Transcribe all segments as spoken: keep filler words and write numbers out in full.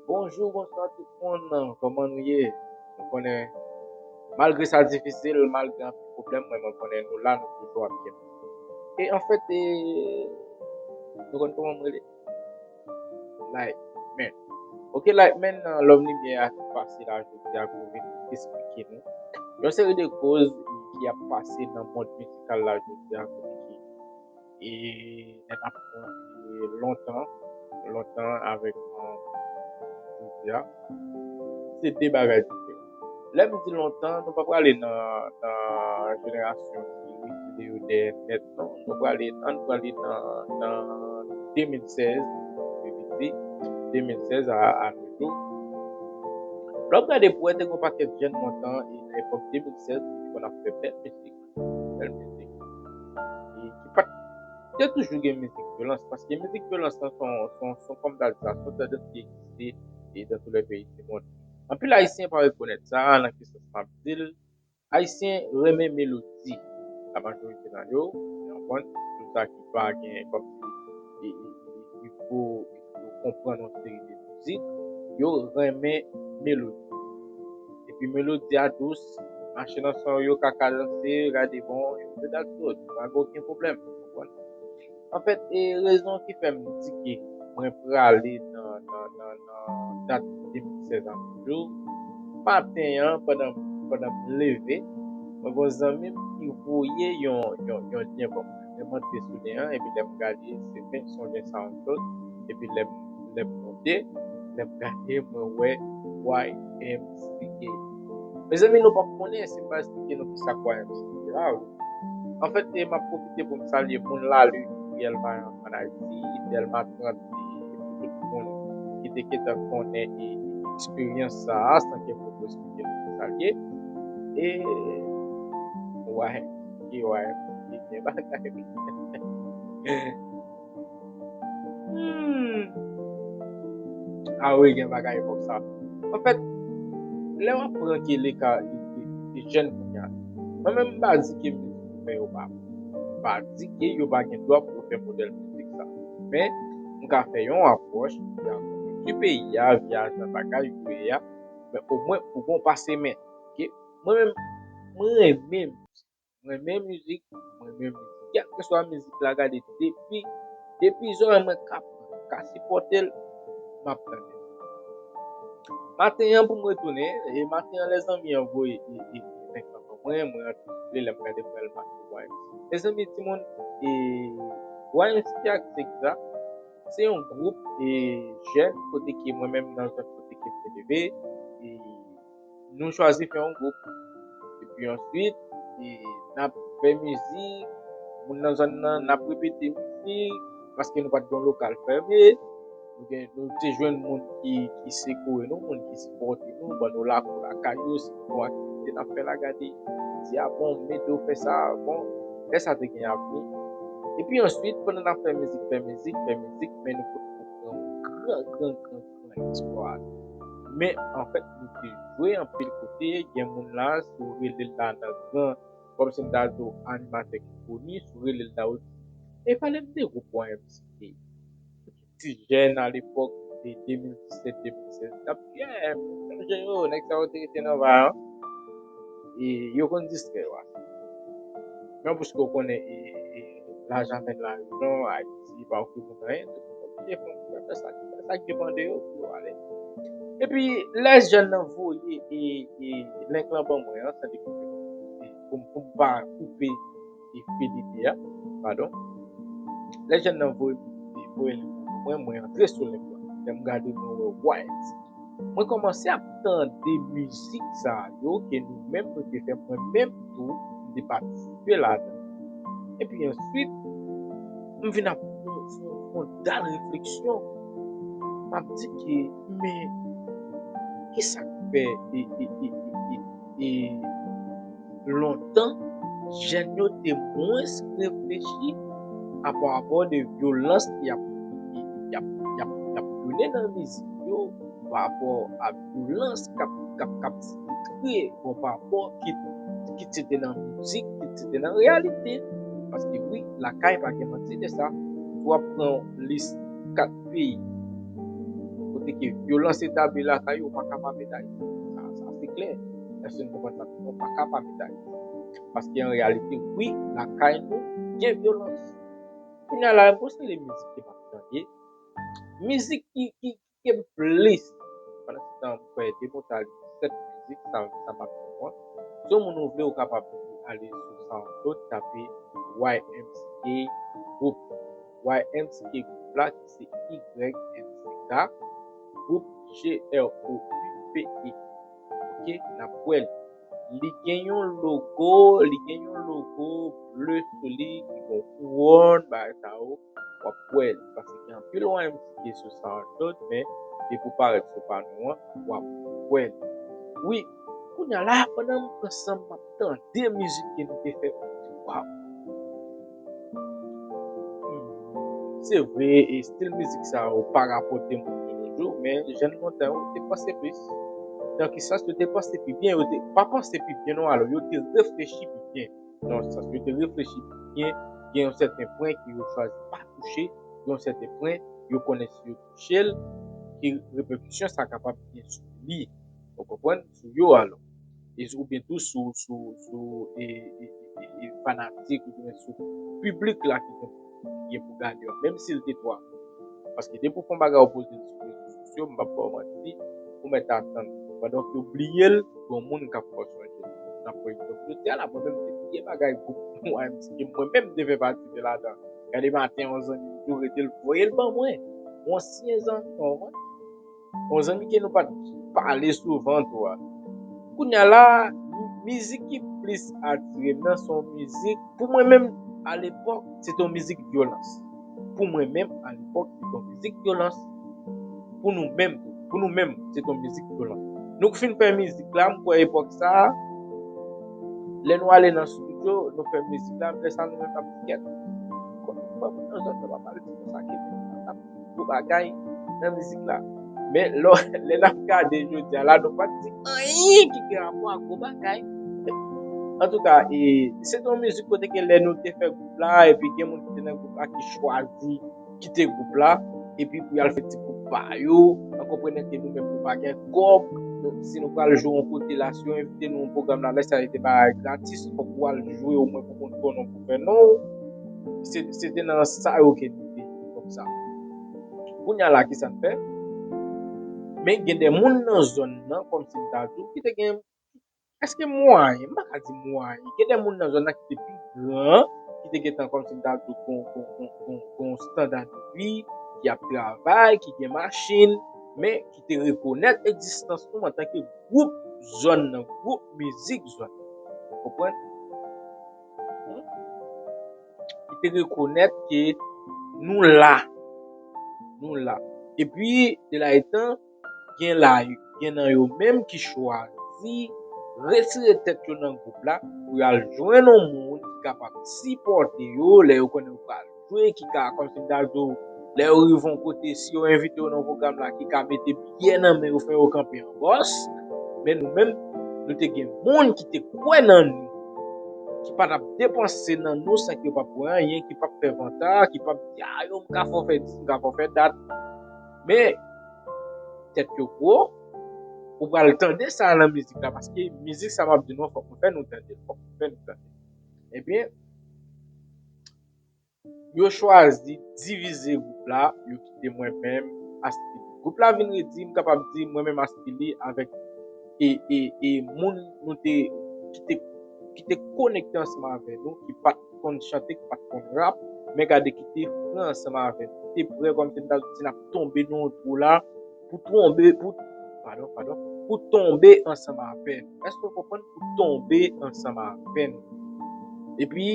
Bonjou, bonswa tout moun. Kòman nou ye? Nou konnen, malgre sa difisil, malgre anpil pwoblèm, mwen, mwen konnen nou la, nou toujou ap byen. E anfèt, e, nou konn kòman m rele? Lightman. Ok, Lightman, nan Lòm Limyè a ki pase la jodi a pou vin esplike nou yon seri de koz ki ap pase nan mond mizikal la jodi a, kote ki e nèg ap pran e lontan, lontan avèk, um, jodi a. Se de bagay diferan. Lè m di lontan, nou pa prale nan, nan jenerasyon ki retire yo dèyè nèt, non. Nou prale, ann prale nan, nan de mil sèz, se vle di, de mil sèz a, a nos jours. Lè w ap gade pou wè, te gen yon pakèt jèn lontan, e nan epòk de mil sèz, ki te konn ap fè bèl mizik, bèl mizik. E ki pa t, te toujou gen mizik vyolans, paske mizik vyolans lan se yon, se yon, se yon, kòm ta di sa, se yon tandans ki egziste e dans tous les pays du monde. Anpil Ayisyen pa rekonèt sa, nan ki sans m ap di l. Ayisyen renmen melodi, la majorite nan yo, w konprann, sou sa ki pa gen kòmsi e, e, e, nivo, nivo konprann yon seri de mizik, yo renmen melodi. Epi melodi a dous, machin nan son yo ka kadanse, gade bon, yo te dat tout, pa gen okenn pwoblèm, w konprann. Anfèt, e rezon ki fè m di ke mwen prale nan, nan, nan, nan dat de mil sèz an toujou, maten an, pandan, pandan m leve, mwen gen yon zanmi m ki voye yon, yon, yon lyen ban mwen. Lè m antre sou lyen an, epi lè m gade, se menm son lyen SoundCloud, epi lè m, lè m monte, lè m gade, mwen wè Y M C A. Mezanmi, nou p ap konnen si m pa esplike nou kisa k Y M C A la, wi. Anfèt, e m ap pwofite pou m salye moun Lali, Riyèl Vayan ann Ayiti, Dèlma trant, e pou tout moun ki te gentan konnen e eksperyans sa a, san ke m poko esplike nou kisa l ye. E, wè, e wè, e gen bagay. Hmm. A wi, gen bagay epòk sa. Anfèt, lè w ap pran ke le ka de, de, de jèn kounye a, mwen menm m pa di ke mizik yo fè yo pa bon. M pa di ke yo pa gen dwa pou yo fè modèl mizik sa. Men, m ka fè yon apwòch via kilti peyi a, via jan bagay yo ye a, men omwen pou gon pase men. Ok? Mwen menm, mwen renmen mizik. Mwen renmen mizik. Mwen renmen mizik. Kèlkeswa mizik la, gade, depi, depi zòrèy mwen ka pran, ka sipòte l, m ap tande l. Maten an, pou m retounen, e maten an, lè zanmi an voye e, e, e link lan ban mwen, mwen antre sou li, lè m gade, m wè l make Y M C A. Mezanmi, timoun, e Y M C A, ki se kisa? Se yon gwoup e jèn, kote ke mwen menm nan zòn kote ke m te leve, e nou chwazi fè yon gwoup. Epi answit, e n ap fè mizik, moun nan zòn nan, n ap repete mizik, paske nou pa t gen yon lokal fèmen. Nou gen, nou te jwenn moun ki, ki sekore nou, moun ki sipòte nou, ban nou lakou lakay yo, si nou gen yon aktivite n ap fè la, gade, di, a bon, m ede w fè sa, bon, lè sa te gen avni. Epi answit, pandan n ap fè mizik, fè mizik, fè mizik, men nou potko pran yon gran, gran, gran, gran eksplwa. Men, anfèt, nou te jwe anpil kote, gen moun la, si w rele l la nan gran, kòmsi m ta di w, animatè ki koni, si w rele l la, w di, e pale m de gwoup Y M C A. Ti jèn alepòk de de mil disèt, de mil sèz, t ap, yeah, m sonje yo, nèg sa yo te rete nan Vayan. E yo konn distrè yo ase. Men piske w konnen, e, e, lajan vin larezon, Ayiti pa ofri moun anyen, donk yo oblije fè, fè, fè sa, fè sa k depann de yo pou yo ale. Epi, lè jèn nan voye, e, e, link lan ban mwen an, sa depi, e, pou m, pou m pa koupe e fil ide a, padon. Lè jèn nan voye, voye link lan ban mwen, mwen antre sou link lan. Lè m gade, mwen wè, why? Mwen kòmanse ap tande mizik sa yo ke nou menm nou te fè, mwen menm tou, m te patisipe ladan. Epi answit, m vin ap fè, fè, fè yon dal refleksyon. M ap di ke, men, kisa k fè e, e, e, e, e, e lontan, jèn yo te mwens reflechi a pa rapò de vyolans y ap, y ap, y ap, y ap prone nan mizik yo, pa rapò a vyolans k ap, k ap, k ap sikitre, bon, pa rapò ki, ki te nan mizik, ki te nan reyalite. Paske wi, lakay pa gen manti de sa. Si w ap pran yon lis kat peyi, kot se ke vyolans etabli lakay yo, ou pa ka pa met Ayiti. Sa, sa se klè. Èske nou konprann sa? Ou pa ka pa met Ayiti. Paske an reyalite, wi, lakay nou, gen vyolans. Kounye a la, m gon seri de mizik ke m ap tande. Mizik ki, ki, ke m plis. Pandan se tan, m kwè Demon t al sèt mizik, sa, sa pa mwen. Si yon moun ou vle, ou kapab ale sou SoundCloud, tape Y M C K Group. Y M C K Group la, ki se Y M C K, Group G R O U P E. Ok, n ap wè l. Li gen yon logo, li gen yon logo ble sou li, ki gen yon kouwòn, bagay sa yo. W ap wè l. Paske gen anpil Y M C K sou SoundCloud, men depi w parèt sou pano an, w ap wè l. Wi, kounye a la, pandan m pran san m, m ap tande mizik ke nou te fè, m di, waw. Hmm. Se vre, e stil mizik sa yo pa rapòte moun de nos jours, men jèn lontan yo te panse plis. Nan ki sans yo te panse pi byen, yo te pa panse pi byen non, alò, yo te reflechi pi byen. Nan yon sans, yo te reflechi pi byen, gen yon sèten pwen ke yo chwazi pa touche, gen yon sèten pwen, yo konnen si yo touche l, ki repèkisyon sa kapab gen sou li. Ou konprann? Sou yo alò. E, oubyen tou sou, sou, sou e, e, e, e, e fanatik, oubyen sou piblik la ki gen, ki gen pou gade yo, menm si l te twa. Paske depi w fè yon bagay ou poze l sou rezo sosyo, m p ap ba w manti, ou mèt atann. Pandan ke w bliye l, gen yon moun k ap fè w sonje l. Nan pwen egzanp, jodi a la, mwen menm, te gen bagay gwoup Y M C K, mwen menm, te fè pati de ladan. Gade maten, yon zanmi m tou rete l, voye l ban mwen. Yon ansyen zanmi, w konprann? Yon zanmi ke nou pa t pale souvan tou a. Kounye a la, mizik ki plis atire m nan, se yon mizik, pou mwen menm, alepòk, se te yon mizik vyolans. Pou mwen menm, alepòk, se te yon mizik vyolans. Pou nou menm, pou nou menm, se te yon mizik vyolans. Nou k fin fè mizik la, m kwè epòk sa a, lè nou ale nan estidyo, nou fè mizik la, lè sa nou menm n ap di kèt. Kòman, kòman nan zòn nan pa pale di konsa ke gwo bagay nan mizik la. Men lò, lè n ap gade jodi a la, nou pa t di anyen ki gen rapò ak gwo bagay. Antouka, e, se te yon mizik kote ke lè nou te fè gwoup la, epi gen moun ki te nan gwoup la ki chwazi kite gwoup la, epi pou y al fè ti gwoup pa yo, an konprenan ke nou menm nou pa gen kòb, nou, si nou pral jwe yon kote la, si yo envite nou yon pwogram la, lè sa yo te bagay gratis, fòk ou al jwe omwen pou moun konnen w pou fè non w. Se, se te nan sa yo ke nou te kòm sa. Kounye a la, ki sa n fè? Men gen de moun nan zòn nan, kòmsi m ta di w, ki te gen prèske mwayen, m pa ka di mwayen. Gen de moun nan zòn nan ki te pi gran, ki te gentan kòmsi m ta di w, gon, gon, gon, gon, gon standa de vi, ki ap travay, ki gen machin, men ki te rekonèt egzistans nou antanke gwoup zòn nan, gwoup mizik zòn nan. Ou konprann? Hmm? Ki te rekonèt ke nou la. Nou la. Epi, de la etan, gen la, gen nan yo menm ki chwazi retire tèt yo nan gwoup la pou y al jwenn yon moun ki kapab sipòte yo lè yo konnen yo pral jwe, ki ka, kòmsi m ta di w, lè yo rive yon kote, si yo envite yo nan yon pwogram la, ki ka mete biyè nan men yo, fè yo kanpe an bòs. Men nou menm, nou te gen moun ki te kwè nan nou, ki pa t ap depanse nan nou san ke yo p ap wè anyen, ki p ap fè vanta, ki p ap di, "A, yo, m ka fè w fè dis, m ka fè w fè dat." Men, tèt yo gwo, ou pral tande sa nan mizik la, paske mizik sa m ap di nou an, fòk mwen fè nou tande l, fòk mwen fè nou tande l. Ebyen, yo chwazi divize gwoup la, yo kite mwen menm, Aspili. Gwoup la vin redi, m kapab di, mwen menm Aspili avèk e, e, e moun nou te, ki te, ki te konekte ansanm avè nou, ki pa t konn chante, ki pa t konn rap, men gade ki te fre ansanm avè nou, ki te prè kòmsi m ta di n ap tonbe nan yon twou la, pou tonbe, pou, padon, padon, pou tonbe ansanm avè nou. Èske w konprann? Pou tonbe ansanm avè nou. Epi,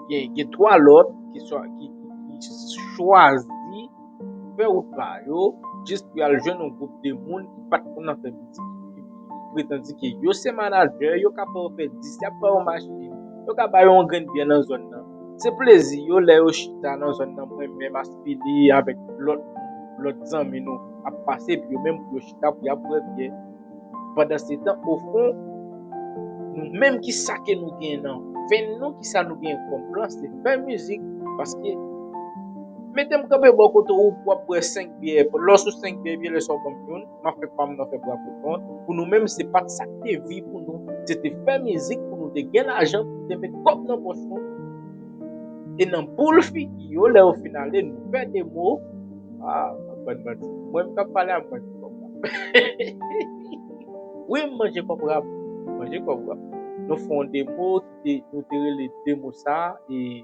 gen, gen twa lòt ki swa, ki, ki, ki chwazi fè wout pa yo, jis pou y al jwenn yon gwoup de moun ki pa t konn afè mizik, ki, ki pretann di ke yo se manadjè, yo ka fè w fè dis, y ap ba yo machin, yo ka ba yo yon grenn byè nan zòn nan. Se plezi yo lè yo chita nan zòn nan, mwen menm Aspili avèk lòt, lòt zanmi nou ap pase, epi yo menm pou yo chita, pou y ap bwè byè. Pandansetan, ofon, nou menm, ki sa ke nou gen nan venn nou, ki sa nou gen kòm plan, se fè mizik. Paske Mete m kanpe bò kote ou pou w ap bwè senk byè. Lè w sou senk byè, epi lè sa w ban m youn, m ap fè pa m nan fè bra pou kont. Pou nou menm, se pa t sa k te vi pou nou. Se te fè mizik pou nou te gen lajan, pou nou te met kòb nan pòch nou. E nan boul figi yo, lè yo fin ale, nou fè demo. Ah, m ap bann manti. Mwen, m t ap pale a, m manje kòb la. Wi, m manje kòb rap. M manje kòb rap. Nou fè yon demo ki te, nou te rele demo sa, e,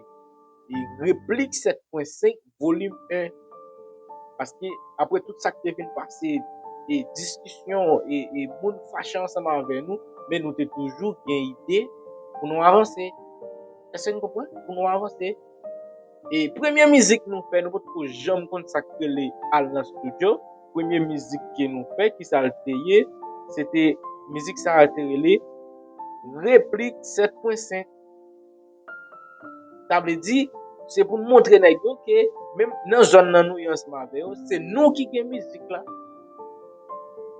e Replik sèt pwen senk, volim en. Paske apre tout sa k te vin pase, e diskisyon, e, e moun fache ansanm avè nou, men nou te toujou gen ide pou nou avanse. Èske n konprann? Pou nou avanse. E premye mizik nou fè, nou potko janm konn sa k rele al nan estidyo. Premye mizik ke nou fè, ki sa l te ye? Se te, mizik sa a te rele Replik sèt pwen senk. Sa vle di, se pou n montre nèg yo ke menm nan zòn nan nou ye ansanm avè yo, se nou ki gen mizik la.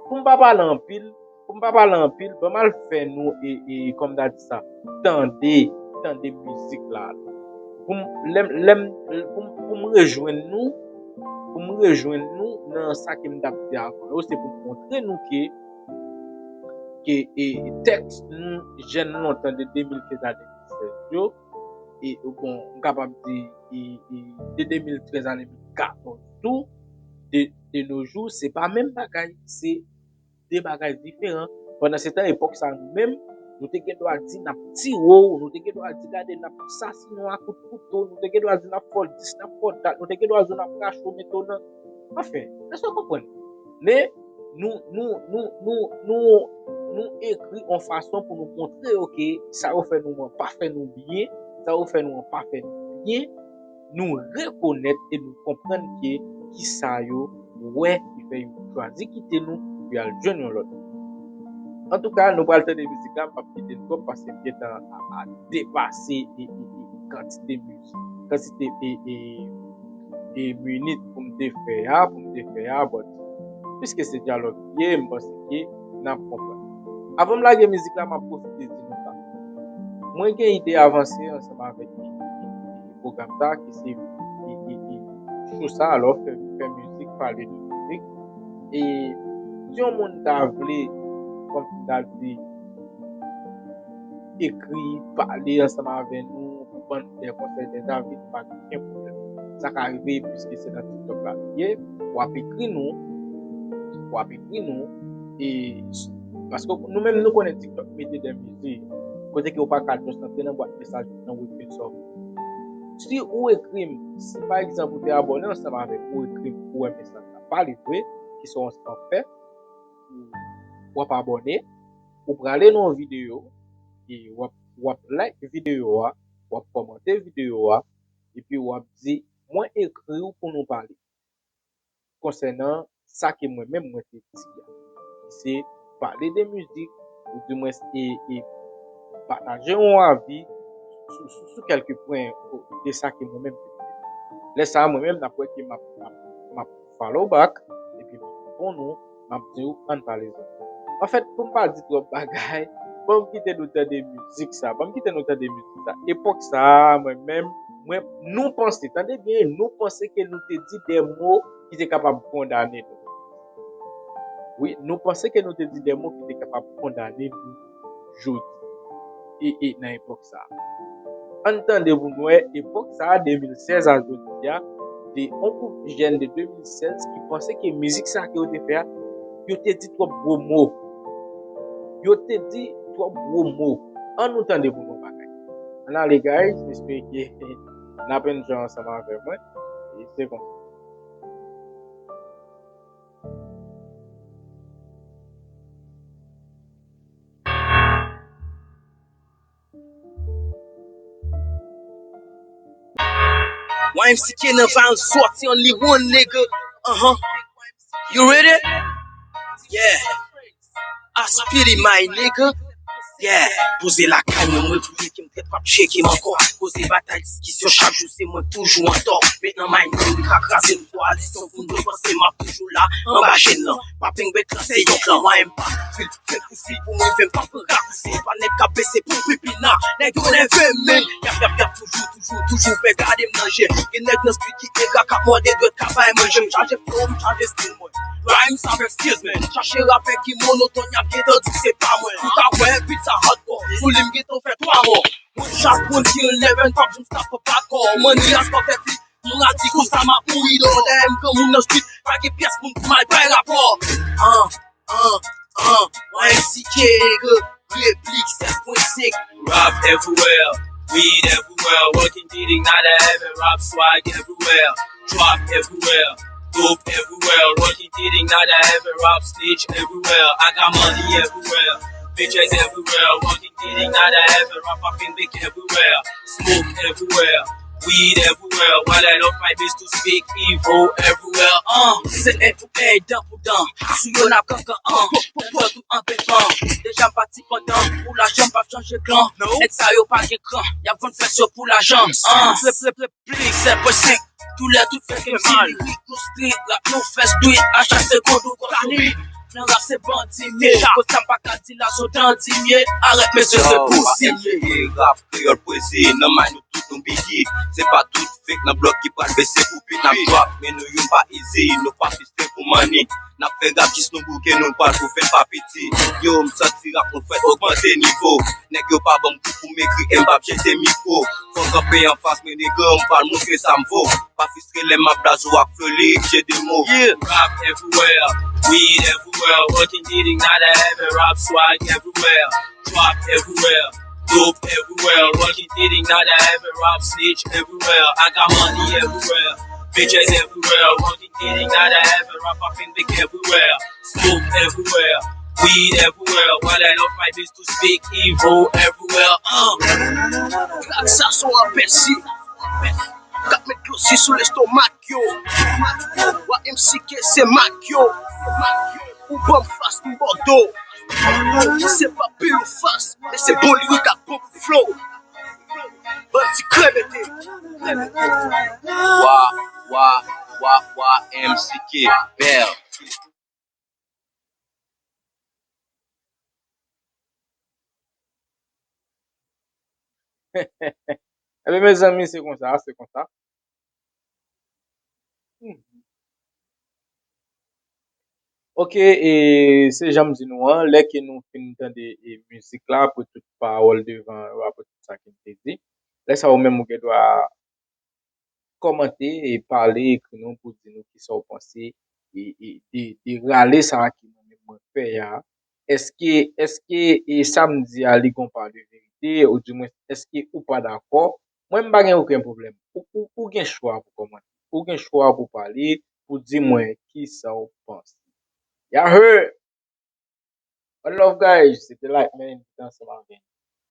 Pou m pa pale anpil, pou m pa pale anpil, ban m al fè nou, e, e, kòm ta di sa, tande, tande mizik la. Pou m, lè m, lè m, pou m, pou m rejwenn nou, pou m rejwenn nou nan sa ke m t ap di avan yo, se pou m montre nou ke, ke, e, tèks nou, jèn lontan de de mil kenz a de mil sèz yo, e, bon, m kapab di, e, e, de de mil trèz a de mil katòz tou, de, de nos jours, se pa menm bagay, se de bagay diferan. Pandan se tan, epòk sa, nou menm, nou te gen dwa di n ap tiye w, nou te gen dwa di gade n ap sasinen w a kout kouto, nou te gen dwa di n ap fè w dis, n ap fè w dat, nou te gen dwa di n ap rache w, mete w nan. Anfen, èske w konprann? Men, nou, nou, nou, nou, nou, nou ekri yon fason pou nou montre yo ke sa yo fè nou an pa fè nou byen, sa yo fè nou an pa fè nou byen, nou rekonèt e nou konprann ke kisa yo wè ki fè yo chwazi kite nou pou y al jwenn yon lòt. Antouka, nou pral tande mizik la, m p ap kite l twòp paske m gentan a, a depase e, e, e, e kantite mizik, kantite e, e, e minit pou m te fè a, pou m te fè a, but piske se dyalòg li ye, m panse ke n ap konprann. Avan m lage mizik la, m ap pwofite di nou sa. Mwen gen ide avanse ansanm avèk e, e, e, e pwogram sa, ki se e, e, e, show sa, alò, fè, fè mizik, pale de mizik. E si yon moun ta vle, kòm si ta di, ekri, pale ansanm avè nou, pou ban nou de konsèy, de zavi, nou pa gen okenn pwoblèm. Sa ka rive, piske se nan TikTok la li ye, w ap ekri nou, w ap ekri nou, e paske nou menm nou konnen TikTok mete de mezi, kote ke w pa ka just antre nan bwat mesaj nan w ekri l sa w vle. Si ou ekri m, si pa egzanp ou te abòne ansanm avè m, ou ekri m, ou wè mesaj la pa li vre, ki se yon spam fè, w ap abòne, ou prale nan yon videyo, e w ap, w ap like videyo a, w ap kòmante videyo a, epi w ap di, mwen ekri w pou nou pale konsènan sa ke mwen menm mwen te di a, ki se pale de mizik, oudimwens e, e pataje yon avi sou, sou, sou kèlke pwen de sa ke mwen menm te di. Lè sa a, mwen menm, n ap wè ke m ap, m ap, m ap follow back, epi m ap reponn ou, m ap di w, ann pale zanmi. Anfèt, pou m pa di twòp bagay, ban m kite nou tande mizik sa, ban m kite nou tande mizik sa. Epòk sa a, mwen menm, mwen, nou panse, tande byen, nou panse ke nou te di de mo ki te kapab kondane nou. Wi, nou panse ke nou te di de mo ki te kapab kondane nou jodi e, e nan epòk sa a. Ann tande pou n wè, epòk sa a, de mil sèz a jodi a, de yon gwoup jèn de de mil sèz ki panse ke mizik sa ke yo te fè a, yo te di twòp gwo mo. Yo te di twòp gwo mo. Ann nou tande pou n wè bagay. Ann ale, guys, m espere ke n ap enjoy ansanm avè mwen. E se konsa. Y M C K nan viral, sòti only one, nigga. Uh-huh. You ready? Yeah. Aspiri, my nigga. Yeah. Poze lakay mwen, mwen vle ke m tèt p ap tcheke m ankò. Koze batay, diskisyon, chak jou se mwen k toujou antò. Mentnan, my nigga, ka kraze m, koalisyon pou nou panse m ap toujou la anba chèn lan. Pa pengbek lan se yon klan, mwen m pa fil fil pou fil pou mwen fè m pa pran rakousi. Pa nèg k ap bese pou pipina, nèg yo leve men. Yap, yap, yap, toujou, toujou, toujou fè gade m nan je. Gen nèg nan street ki engra k ap mòde dwèt ka bay manje. M chaje flow, m chaje stil mwen. Rhymes avèk skills, man. Chache rapè ki monotòn, y ap gentan di se pa mwen. Ou ka wè beat sa hardcore. Sou li m gentan fè twa mò. Mwen chak moun ki enlève n p ap janm stop pa kò. Mani a stop fè beat. Moun a di konsa m ap mouri dò. Dèyè m granmoun nan street, pa gen pyès moun pou m al bay rapò. An, an, an, mwen M C K, nèg, replik sèt pwen senk. Rap everywhere, weed everywhere, working, getting out of heaven, rap swag everywhere, drop everywhere, dope everywhere, working, getting out of heaven, rap snitch everywhere, I got money everywhere, bitches everywhere, working, getting out of heaven, rap popping big everywhere, smoke everywhere, weed everywhere, while I love my bitch to speak evil everywhere, uh. Se A pou A, dan pou dan, sou yo n ap kankan, uh. Pòt ou an pèpan, deja m pati pandan, pou lajan m p ap chanje klan, nèg sa yo pa gen kran, y ap vann fès yo pou lajan, uh. Plè, plè, plè, plis sèt pwen senk, doulè tout fè ke m si lirik, nou street, rap nou fè street, a chak segond ou konn sou beat. Nan rap se bandi m ye, kot sa m pa ka di la, so dan di m ye, arèt mesye se pou si m ye. Rap kreyòl pwezi, nan may nou tout nou bigi. Se pa tout fake nan blòk ki pral bese pou beat n ap drop, men nou youn pa easy, nou pa fiste pou money. N ap fè rap jis nou bouke, nou pral pou fè pa piti. Yo, m santi rap nou fèt ogmante nivo. Nèg yo pa ban m kou pou m ekri, e m p ap jete mikwo. Fò kanpe anfas mwen nèg, m pral montre sa m vo. Pa fristre lè m ap blaze ou ak flo lirik, je de mo. Yeah. Rap everywhere, weed everywhere, working, getting out of heaven, rap swag everywhere, drop everywhere, dope everywhere, working, getting out of heaven, rap snitch everywhere, I got money everywhere, bitches everywhere, working, getting out of heaven, rap popping big everywhere, smoke everywhere, weed everywhere, while I love my bitch to speak evil everywhere, uh. Gad sa son apèsi. K ap met dlo si sou lestomak yo. Wa M C K se mak yo. Ou ban m fas m bò do. Se pa pil ou fas, men se bon lirik ak bon flow. Bandi kremete. Wa, wa, wa, wa, M C K, bèl. Ebyen, mezanmi, se konsa, se konsa. Hmm. Ok, e se jan m di nou an, lè ke nou fin tande e mizik la, pou tout pawòl devan yo, apre tout sa ke m te di, lè sa ou menm ou gen dwa kòmante, e pale, ekri nou pou di nou kisa w panse e, e de, de rale sa a ke mwen menm mwen fè a. Èske, èske e sa m di a li gon pa de verite, oudimwen èske ou pa dakò? Mwen m pa gen okenn pwoblèm. Ou, ou, ou gen chwa pou kòmante. Ou gen chwa pou pale, pou di mwen kisa w panse. Yahoo! One love, guys. Se te Lightman ki te ansanm avè nou.